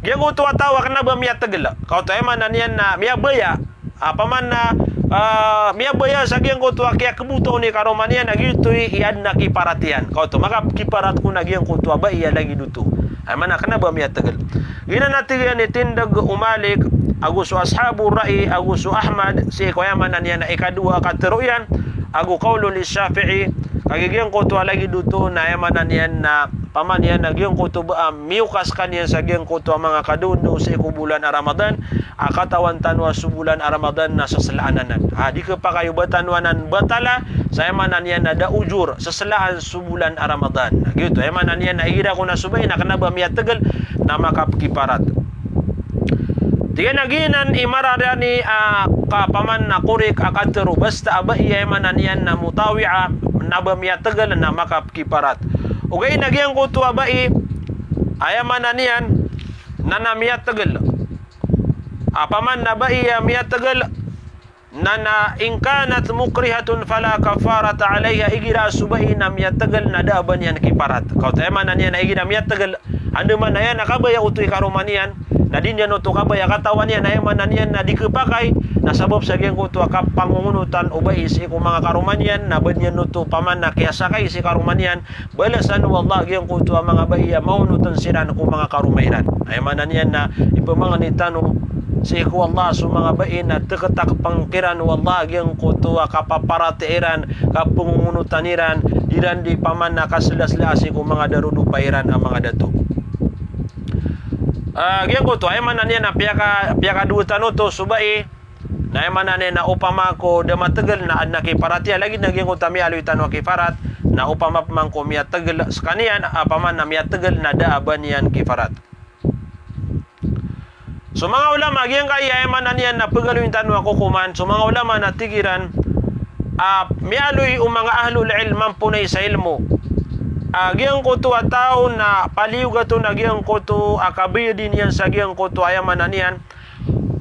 Giyangkoto a taw a kna ba miyatgl. Kaoto aya maana niyan na miyabaya. Ah, paman na, ah, miyabaya sa giyangkoto a kiyakbota on i karoma niyan, na giyoto i adn a kiparat iyan. Kaoto, makapkiparat kon a giyangkoto a bai a lagid oto. Aya maana kna ba miyatgl. Giyanan a tig iyan i tindg o Malik, ago so ashabu ra'i, ago so Ahmad, sii ko aya maana niyan na ikadowa a katharo iyan, ago qawlun li Shafi'i, kagiya giyangkoto a lagid oto na aya maana niyan na Paman iyan na giyangkoto ba a miyoka skaniyan sa giyangkoto a manga kadondo sii ko bolan a Ramadan, a katawan tano a so bolan a Ramadan na seslaan anan. A, di kepakay o ba tano anan batala, sa aya maana niyan na da ujur, seslaan so bolan a Ramadan. Na giyoto, aya maana niyan na igira ko na so bai na kena ba miyategel na makapkiparat. Tig iyan a giyanan i mararani a kapaman na korik a katero, basta a bai aya maana niyan na mutawi'a, na ba miyategel na makapkiparat. Ogaid na giyangkoto a bai, aya maana niyan na, na miyategel. A paman na bai a miyategel, na, na in kanat mukrihatun fala kaffarata alayha, igira so bai na miyategel na da a ba niyan kiparat. Kaoto aya maana niyan na igira miyategel, andamanaya na kabaya oto i karoma niyan, na di niyan oto kabaya katawan iyan, aya maana niyan na di kepakay, na sabap sa giyangkoto a kapangongonotan o bai sii ko manga karoma niyan, na ba niyan oto paman na kiyasakay sii karoma niyan, balasan o Allah giyangkoto a manga bai a maonotan siran ko manga karoma iran. Aya maana niyan na ipemangni tano sii ko Allah so manga bai na teketaka pangkiran o Allah giyangkoto a kapaparat iran, kapangongonotan iran, iran di paman na kaselasela sii ko manga darodopa iran a manga dato. A, giyangkoto, aya maana niyan na piyaka, piyakadowa tano oto so bai, na aya maana niyan na opama ko da mategel na aden a kiparat iyan, lagid na giyangkoto a miyaaloy tano a kiparat, na opama paman ko miyategel skaniyan, a paman na miyategel na da a ba niyan kiparat. So manga ulama, giyangkai aya maana niyan na pegaloyin tano a kokoman, so manga ulama na tig iran a miyaaloy o manga ahlul ilm, mamponay sa ilmo, a giyangkoto a taw na paliyogat on a giyangkoto a kabayadi niyan sa giyangkoto aya maana niyan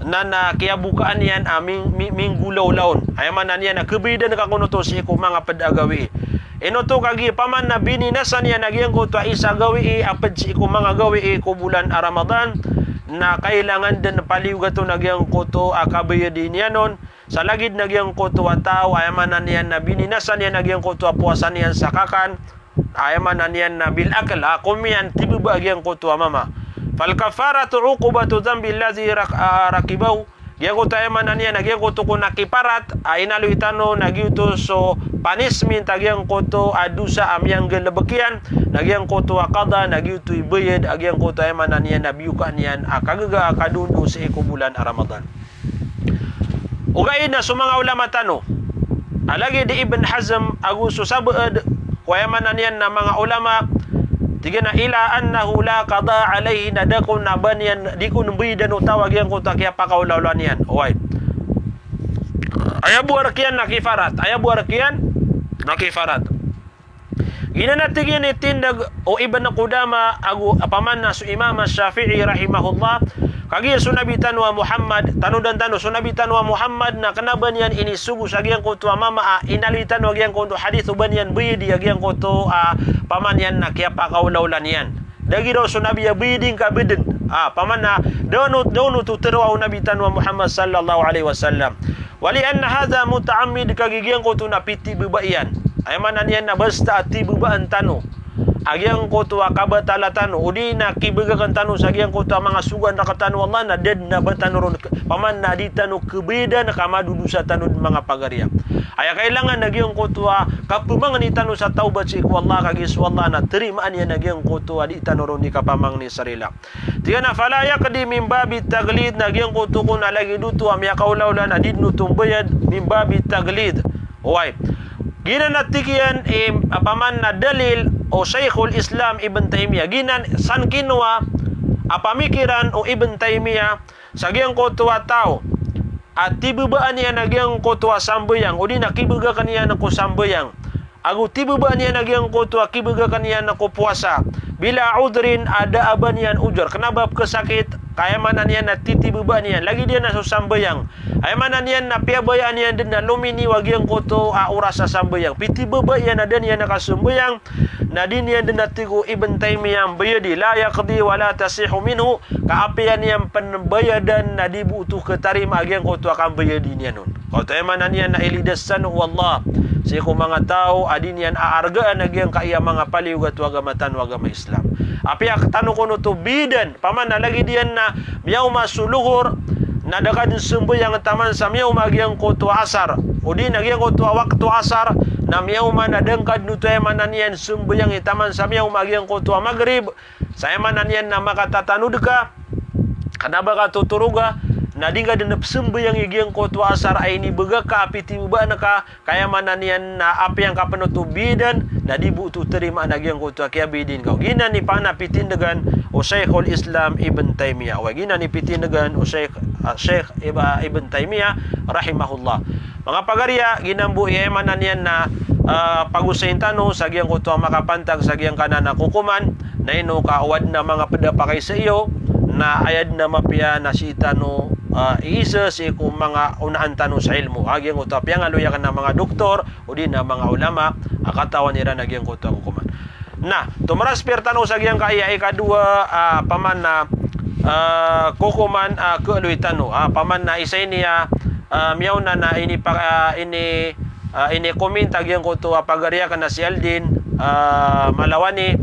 na, na kiyabokaan iyan a ming-, mi-, minggolawla on. Aya maana niyan na kebayadan ka kon oto sii ko manga ped a gawii. Ino oto kagiya paman na bininasa niyan a giyangkoto a isa a gawii a ped sii ko manga gawii ko bolan a Ramadan, na kailangan den paliyogat on a giyangkoto a kabayadi niyan on, sa lagid na giyangkoto a taw, aya maana niyan na bininasa niyan a giyangkoto a powasa niyan sa kakan, aya maana niyan na bil akl, a komiyan tibeba a giyangkoto a mama. Fal kaffaratu uqubatu dhanbi alladhi rak-, a, rakibahu. Giyangkoto aya maana niyan na giyangkoto kon a kiparat a inaloy tano na giyoto so punishment a giyangkoto a dosa a miyanggalebek iyan, na giyangkoto a qada na giyoto i bayad a giyangkoto aya maana niyan na biyoka niyan a kagaga a kadondo sii ko bolan a Ramadan. Ogaid na so manga ulama tano a lagid i Ibn Hazm ago so sabaad ko aya maana niyan na manga ulama, tig iyan a ila annahu la qada alayhi, na da kon a ba niyan, di kon bayadan o taw a giyangkoto a kiyapakaolaola niyan. Oway. Aya bo a rek iyan na kiparat, aya bo a rek iyan na kiparat. Giyanan a tig iyan i tindeg o Ibn Qudama ago a paman na so Imam Shafi'i rahimahullah, kagiya so Nabi tano a Muhammad, tanodan tano so Nabi tano a Muhammad na kena ba niyan inisogo sa giyangkoto a mama a inaloy tano a giyangkoto a hadith o ba niyan bayadi a giyangkoto a paman iyan na kiyapakaolaola niyan. Da giraw so Nabi a bayadi ngka beden. A, paman na da on, da on oto teroa o Nabi tano a Muhammad sallallahu alayhi wasallam. Wa li anna hadha muta'ammid, kagiya giyangkoto na pitibeba iyan. Aya maana niyan na basta a tibebaan tano a giyangkoto a kabatala tano, odi na kibegaken tano sa giyangkoto a manga sogoan rektano o Allah, na da den a ba tano ron, paman na di tano kebayadan ka madodosa tano den manga pagariya. Aya kailangan na giyangkoto a kapemangni tano sa tawbat sii ko Allah, kagiya so Allah na terimaan iyan a giyangkoto a di tano ron di kapamangni sa rila. Tig iyan a fala yaqdi min babi taqlid, na giyangkoto kon a lagid oto a miyakaolaola na di den oto mbayad min babi taqlid. Oway. Giyanan a tig iyan i, a, paman na dalil o Shaykhul Islam Ibn Taymiyyah. Giyanan san kinowa a pamikiran o Ibn Taymiyyah sa giyangkoto a taw a tibebaan iyan a giyangkoto a sambayang, odi na kibegaken iyan ko sambayang, ago tibebaan iyan a giyangkoto a kibegaken iyan ko powasa, bila udhrin, a da a ba niyan udhur. Kena ba pekesakit, ka aya maana niyan na titibebaan iyan. Lagid iyan a so sambayang, aya maana niyan na piyabayaan iyan den a lominiyo a giyangkoto a oras a sambayang. Pitibeba iyan a da niyan a kasambayang, na di niyan den a tig o Ibn Taymiyyah mbayadi, la yaqdi wa la tasihhu minhu, ka apiya niyan pen bayadan na di bo oto ketarima a giyangkoto a kambayadi niyan on. Kaoto aya maana niyan na ilidas tano o Allah sii ko manga taw a di niyan aargaan a giyangkaya manga paliyogat o agama tano a agama Islam. Apiya tano kon oto bayadan, paman na lagid iyan na miyaoma so lohor, na da ka den sambayang taman sa miyaoma a giyangkoto a asar. odi na giyangkoto a wakto asar, na miyaoma na da ngka dn oto aya maana niyan sambayang i taman sa miyaoma a giyangkoto a magrib, sa aya maana niyan na makatatanod ka, kna ba ka totoroga, na di ngka dn pzambayang i giyangkoto a asar a inibgay ka a pitibabaan ka, ka aya maana niyan na apiya ngka pn oto bidan, na di bo oto tarimaan a giyangkoto a kiyabidin ka. Giyanan i pn a pitindgan o Shaykhul Islam Ibn Taymiyyah. Oway, giyanan i pitindgan o Shaykh, ah, Shaykh Ib-, Ibn Taymiyyah rahimahullah. Manga pagariya, giyanan bo i aya maana niyan na, ah, pagosayin tano sa giyangkoto a makapantag sa giyangkanan a kokoman, na ino ka o adn a manga pd a pakay sa iyo, na aya dn a mapiya na sii tano, ah, iisa sii ko manga onaan tano sa ilmo. A giyangkoto a piyangaloy akn a manga doktor, odi na manga ulama, a katawan iran a giyangkoto a kokoman. Na, tomaras pn tano sa giyangkaya ikadowa, ah, paman na, ah, kokoman, ah, kaaloy tano. Ah, paman na isa ini a, ah, miyaona na ini pa-, ah, ini, ah, ini comment a giyangkoto a pagari akn a si Aldin, ah, Malawani,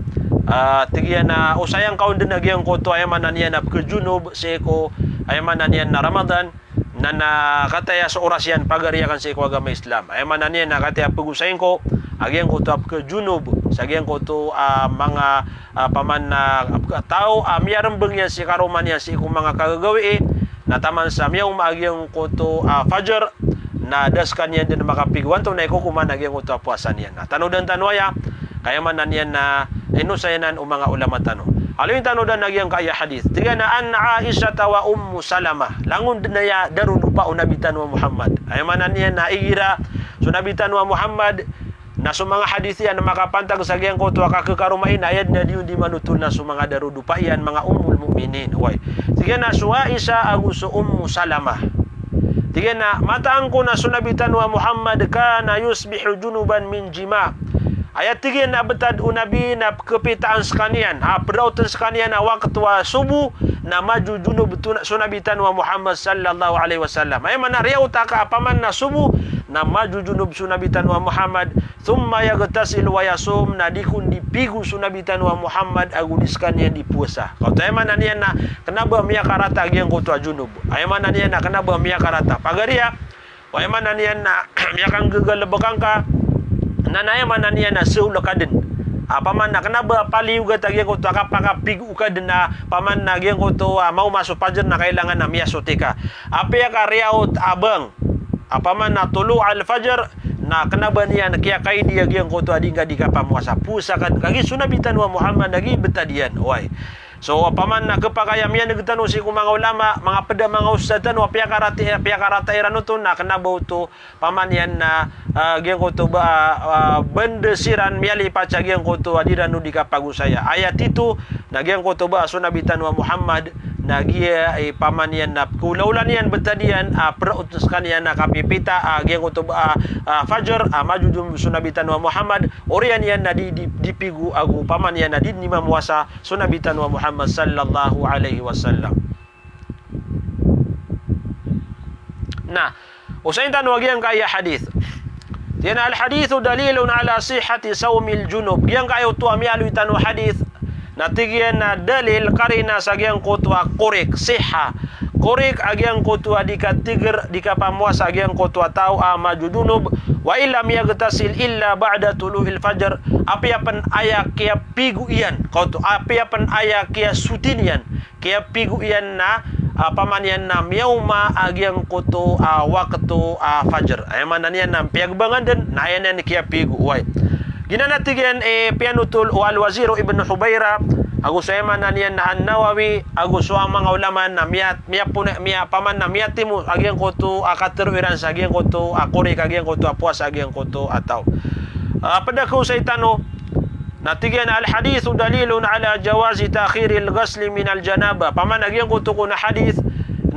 ah, tig iyan a, o sayang ka on dn a giyangkoto aya maana niyan na pkhajonob sii ko aya maana niyan na Ramadan, na, na kataya so oras iyan pagari akn sii ko agama Islam. Aya maana niyan na kataya pagosayin ko a giyangkoto a pkhajonob sa giyangkoto a manga, ah, paman na, ah, taw a miyarmbng iyan sii karoma niyan sii ko manga kagagawii, na taman sa miyaoma a giyangkoto a fajar, na da skaniyan dn makapigo antonaa i kokoman a giyangkoto a powasa niyan. Na tanodan tano aya, ka aya maana niyan na inosayanan o manga ulama tano. Aloyin tano dn a giyangkaya hadith. Tig iyan a, an Aishata wa Ummu Salamah. Langon dn aya darodopa o Nabi tano a Muhammad. Aya maana niyan na igira so Nabi tano a Muhammad, na so manga hadith iyan na makapantag sa giyangkoto a kakhakaromai na aya dn a di on di manotol na so manga darodopa iyan, manga Ummul Mu'minin. Oway. Tig iyan a so Aisha ago so Ummu Salamah. Tig iyan a, mataan ko na so Nabi tano a Muhammad, kana yusbihu junuban min jima. Aya tig iyan a btad o Nabi na pkhapitaan skaniyan, a, praotn skaniyan a wakto a sobo, na majojonob to na, so Nabi tano a Muhammad sallallahu alaihi wasallam. Aya maana riyaot a ka a paman na sobo, na majojonob so Nabi tano a Muhammad, thumma yaghtasil wa yasum, na di kon di pigo so Nabi tano a Muhammad ago di skaniyan di powasa. Kaoto aya maana niyan na kna ba miyakarata a giyangkoto a jonob. Aya maana niyan na kna ba miyakarata. Pagariya, o aya maana niyan na miyakanggagalbk angka, na, na aya maana niyan na sahol ka dn. A, paman na kna ba paliyogat a giyangkoto a kapakapigo ka dn a, paman na giyangkoto a maoma so fajar na kailangan na miyasoti ka. Apiya ka riyaot a bang, a, paman na tulu' al-fajr, na kna ba niyan kiyakaidi a giyangkoto a di ngka di kapamowasa. Powasa ka dn. Kagiya so Nabi tano a Muhammad na giya i btad iyan. Oway. So, paman na khapakay a miyan'g tano sii ko manga ulama, manga pd a manga ustadh tano, a piyakarati-, piyakarata iran oto, na kna ba oto, paman iyan na, ah, giyangkoto ba, ah, banda siran miyalipat sa giyangkoto a di ran o di kapagosaya. Aya tito, na giyangkoto ba so Nabi tano a Muhammad, na giya, eh, paman iyan na pkhaolaola niyan btad iyan, ah, praotn skaniyan a kapipita, ah, giyangkoto ba, ah, ah, fajar, ah, majojonob so Nabi tano a Muhammad, oriyan iyan na di, di, di pigo ago paman iyan na di dn i mamowasa so Nabi tano a Muhammad sallallahu alaihi wasallam. Na, osayin tano a giyangkaya hadith. Tig iyan a, al-hadithu dalilun ala sihhati sawmil junub. Giyangkaya oto a miyaaloy tano a hadith, na tig iyan a dalil, karina sa giyangkoto a korik, sihha. Korik a giyangkoto a di katigr, di kapamowasa a giyangkoto a taw a majojonob, wa in lam yaghtasil illa ba'da tulu'il fajr. Apiya pn aya kiyapigo iyan, kaoto, apiya pn aya kiyasoti niyan, kiyapigo iyan na, ah, paman iyan na miyaoma a giyangkoto a wakto a fajar. Aya maana niyan na piyagbangan dn, na aya niyan kiyapigo, oway. Giyanan a tig iyan, eh, piyanotol o Al-Wazir Ibn Hubayra, ago so aya maana niyan na An-Nawawi, ago so manga ulama na miya, miya pona, miya paman na miyatimo a giyangkoto a katharo iran sa giyangkoto a korik a giyangkoto a powasa a giyangkoto a taw. Ah, pd a kaosay tano, na tig iyan a, al-hadithu dalilun ala jawazi ta'khiril ghusli minal janabah. Paman a giyangkoto kon a hadith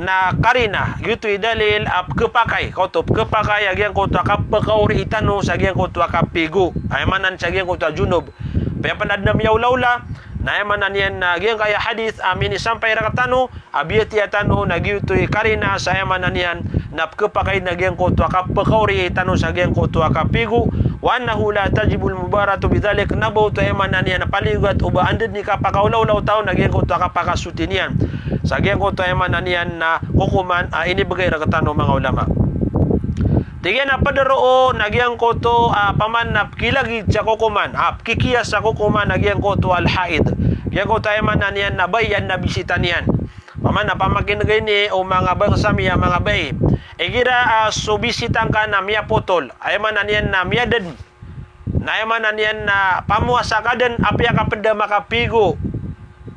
na karina, giyoto i dalil a pkhapakay, kaoto, pkhapakay a giyangkoto a kapkaori tano sa giyangkoto a kapigo. Aya maana niyan sa giyangkoto a jonob. Apiya pn adn a miyaolaola, na aya maana niyan na giyangkaya hadith a minisampay rktano, a biyatiya tano na giyoto i karina sa aya maana niyan na pkhapakay na giyangkoto a kapkaori tano sa giyangkoto a kapigo, wa annahu la tajibul mubadaratu bidhalik, kna ba oto aya maana niyan na paliyogat o ba anda dn i kapakaolaola o taw na giyangkoto a kapakasoti niyan sa giyangkoto aya maana niyan na kokoman a inibgay rktano o manga ulama. Tig iyan a pd roo na giyangkoto a paman na pkilagid sa kokoman, a pkikiya sa kokoman a giyangkoto al-haid. Giyangkoto aya maana niyan na bai a adn a bisita niyan. Paman na pamakinegay niyo o manga bangsa mi a manga bai. Igira a so bisita ngka na miyapotol, aya maana niyan na miyadn. Na aya maana niyan na pamowasa ka dn, apiya ka pd a makapigo.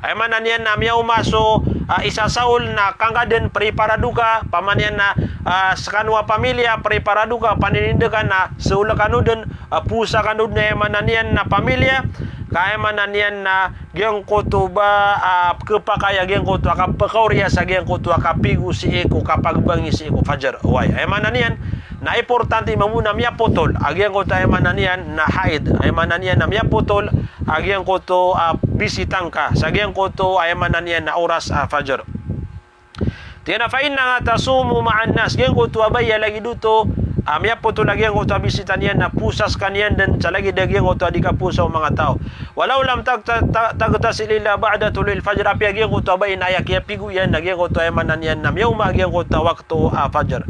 Aya maana niyan na miyaoma so, ah, isa sa ol na kangka dn preparado ka, paman iyan na, ah, skano a pamilya, preparado ka, paninindgan na, sa ol kano dn, ah, powasa kano dn, aya maana niyan na pamilya, ka aya maana niyan na giyangkoto ba, ah, pkhapakay a giyangkoto a kapkaoriya sa giyangkoto a kapigo sii ko kapagbangi sii ko fajar. Oway, aya maana niyan na importante mambo na miyapotol a giyangkoto aya maana niyan na haid, aya maana niyan na miyapotol a giyangkoto a bisita ngka sa giyangkoto aya maana niyan na oras a fajar. Tig iyan a, "Fa innaha tasumu ma'an nas." Giyangkoto a bai a lagid oto a miyapotol a giyangkoto a bisita niyan na powasa skaniyan dn sa lagid a giyangkoto a di kapowasa o manga taw. "Walaw lam tagta-, ta-, tagtasil illa ba'da tulu'il fajr." Apiya giyangkoto a bai na aya kiyapigo iyan na giyangkoto aya maana niyan na miyaoma a giyangkoto a wakto a fajar.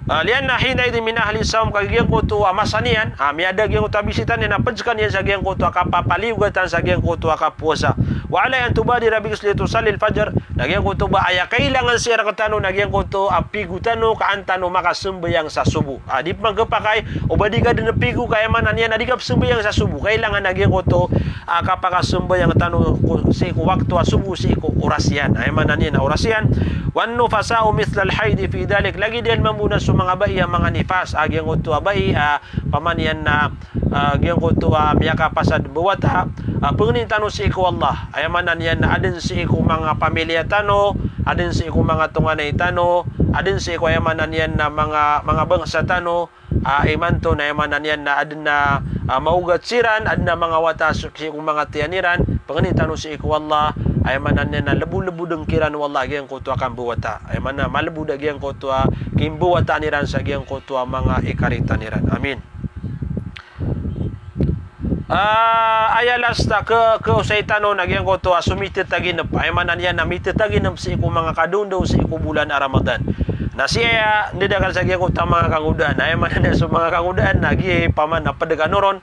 Ah, li'annaha hina'idhin min ahlis sawm, ka giyangkoto a masa niyan, ah, miyada giyangkoto a bisita niyan, na pd skaniyan sa giyangkoto a kapapaliyogatan sa giyangkoto a kapowasa. Wa alayha an tubadira bi ghusli tusallil fajr, na giyangkoto ba aya kailangan sii rktano na giyangkoto a pigo tano ka an tano makasambayang sa sobo. Ah, di pman khapakay o ba di ka dn pigo ka aya maana niyan na di ka psambayang sa sobo. Kailangan a giyangkoto a kapakasambayang tano ko, sii ko wakto a sobo, sii ko oras iyan. Aya maana niyan na oras iyan. Wan nufasa'u mithlal haidi fi dhalik. Lagid iyan mambo na so manga bai a manga nifas, a giyangkoto a bai a paman iyan na, a giyangkoto a miyakapasad mbawata, a pangnin tano sii ko Allah. Aya maana niyan na adn sii ko manga pamilya tano, adn sii ko manga tonganay tano, adn sii ko aya maana niyan na manga, manga bangsa tano, a imanto na aya maana niyan na adn a, a maogat siran, adn a manga wata sii ko manga tiyan iran, pangnin tano sii ko Allah, aya maana niyan na lbodlbodn kiran o Allah a giyangkoto a kambawata. Aya maana malbod a giyangkoto a kimbawataan iran sa giyangkoto a manga ikaritan iran. Amin. Ah, aya last a kha-, khaosay tano na giyangkoto a so mitataginp. Aya maana niyan na mitataginp sii ko manga kadondaw sii ko bolan a Ramadan. Na sii aya ndadakan sa giyangkoto a manga kangodaan. Aya maana niyan so manga kangodaan na giya paman na pd kano ron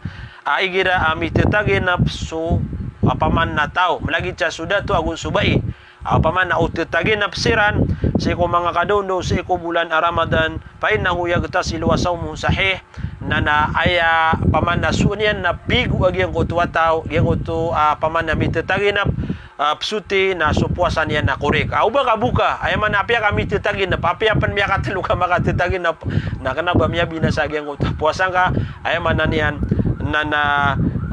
a igira a mitataginp so, a paman na taw, malagid sa so dato ago so bai. A paman na o tataginp siran sii ko manga kadondaw sii ko bolan a Ramadan, fa innahu yaghtasilu wa sawmuhu sahih. Na, na aya paman na so niyan na pigo a giyangkoto a taw, giyangkoto a paman na mitataginp, a psoti na so powasa niyan na korek. A o ba ka boka, aya maana apiya ka mitataginp, apiya pn miyakatlo ka makatataginp, na kna ba miyabinasa a giyangkoto a powasa ngka, aya maana niyan na, na,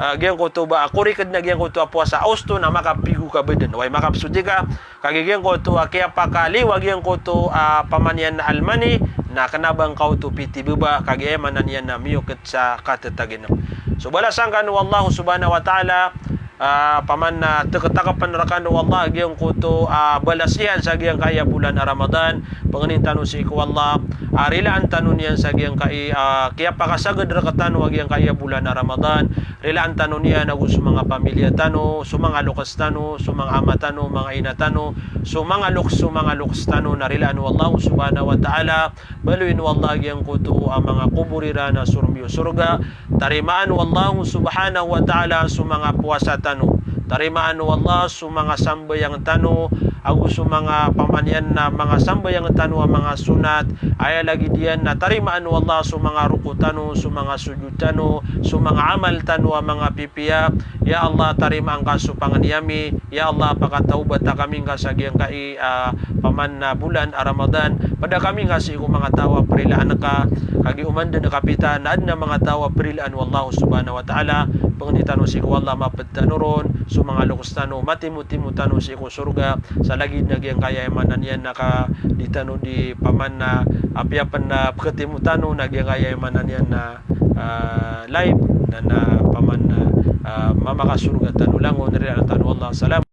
a giyangkoto ba a korek dn a giyangkoto a powasa, osto na makapigo ka ba dn. Oway, makapsoti ka, kagiya giyangkoto a kiyapakaliyo a giyangkoto a paman iyan na almani, na kna ba ngka oto pitibaba, kagiya aya maana niyan na miyokt sa katataginp. So balasan kano o Allah subhanahu wa ta'ala, a paman na taktakpn rkano o Allah a giyangkoto a balas iyan sa giyangkaya bolan a Ramadan, pangnin tano sii ko Allah a rilaan tano niyan sa giyangkai a kiyapakasagad rktano a giyangkaya bolan a Ramadan, rilaan tano niyan ago so manga pamilya tano, so manga loks tano, so manga ama tano, manga ina tano, so manga loks, so manga loks tano na rilaan o Allah subhanahu wa ta'ala, baloyin o Allah a giyangkoto a manga kobor iran a sormiyo sorga, tarimaan o Allah subhanahu wa ta'ala so manga powasa tano, tarimaan o Allah so manga sambayang tano, ago so manga paman iyan na manga sambayang tano a manga sonat, aya lagid iyan na tarimaan o Allah so manga roko tano, so manga sojod tano, so manga amal tano a manga pipiya. Ya Allah, tarimaan ka so pangni ami. Ya Allah, pakatawbata kami ngka sa giyangkai a paman na bolan a Ramadan. Pd kami ngka sii ko manga taw a prilaan ka, kagiya oman dn kapita na adn a manga taw a prilaan o Allah subhanahu wa ta'ala. Pangnin tano sii ko Allah mapd tano ron so manga loks tano, matimotimo tano sii ko sorga, sa lagid na giyangkaya aya maana niyan na ka di tano di paman na apiya pn na pkhatimo tano na giyangkaya aya maana niyan na, ah, live na, na paman na, ah, mamakasorga tano langon, rilaan tano o Allah. Salam.